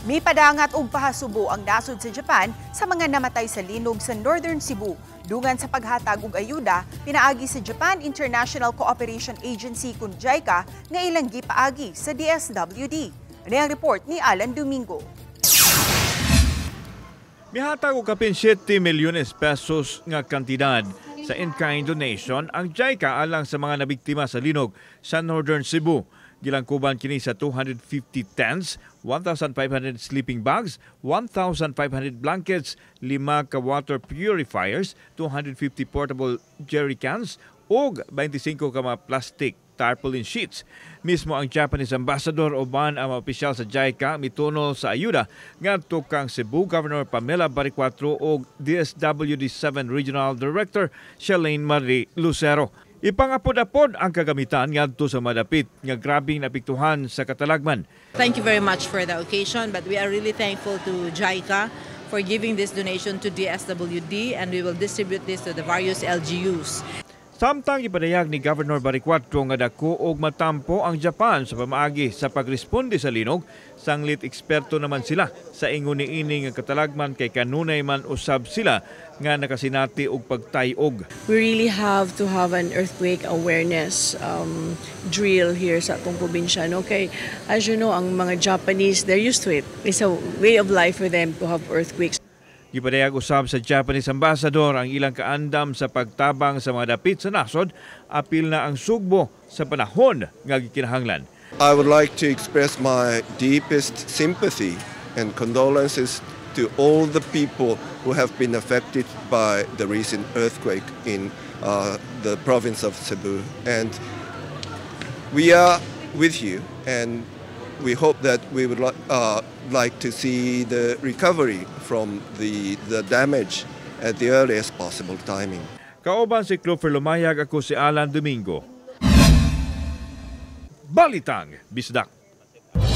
Mipadangat og pahasubo ang nasod sa Japan sa mga namatay sa linog sa Northern Cebu. Dungan sa paghatag og ayuda pinaagi sa Japan International Cooperation Agency kun JICA nga ilang gipaagi sa DSWD. Ani ang report ni Alan Domingo. Mihatag og kapin 7 milyones pesos nga kantidad sa in-kind donation ang JICA alang sa mga nabiktima sa linog sa Northern Cebu. Gilangkuban kini sa 250 tents, 1,500 sleeping bags, 1,500 blankets, 5 ka water purifiers, 250 portable jerry cans ug 25 ka mga plastic tarpaulin sheets. Mismo ang Japanese ambassador uban ang mga opisyal sa JICA mitunol sa ayuda ngadto kang Cebu Governor Pamela Baricuatro ug DSWD 7 Regional Director Shalane Marie Lucero. Ipangapod-apod ang kagamitan ngadto sa madapit nga grabing naapektuhan sa katalagman. Thank you very much for the occasion, but we are really thankful to JICA for giving this donation to DSWD, and we will distribute this to the various LGUs. Samtang ipadayag ni Governor Baricuatro nga dako og matampo ang Japan sa pamaagi sa pagresponde sa linog, sanglit eksperto naman sila sa ingon niini nga katalagman kay kanunay man usab sila nga nakasinati og pagtay-og. We really have to have an earthquake awareness drill here sa atong probinsya. No? Kay, as you know, ang mga Japanese, they're used to it. It's a way of life for them to have earthquakes. Gipadayag usab sa Japanese ambassador ang ilang kaandam sa pagtabang sa mga dapit sa nasod, apil na ang Sugbo sa panahon nga gikinahanglan. I would like to express my deepest sympathy and condolences to all the people who have been affected by the recent earthquake in the province of Cebu. And we are with you, and we hope that we would like to see the recovery from the damage at the earliest possible timing. Kauban si Clover Lumayag, ako si Alan Domingo. Balitang Bisdak.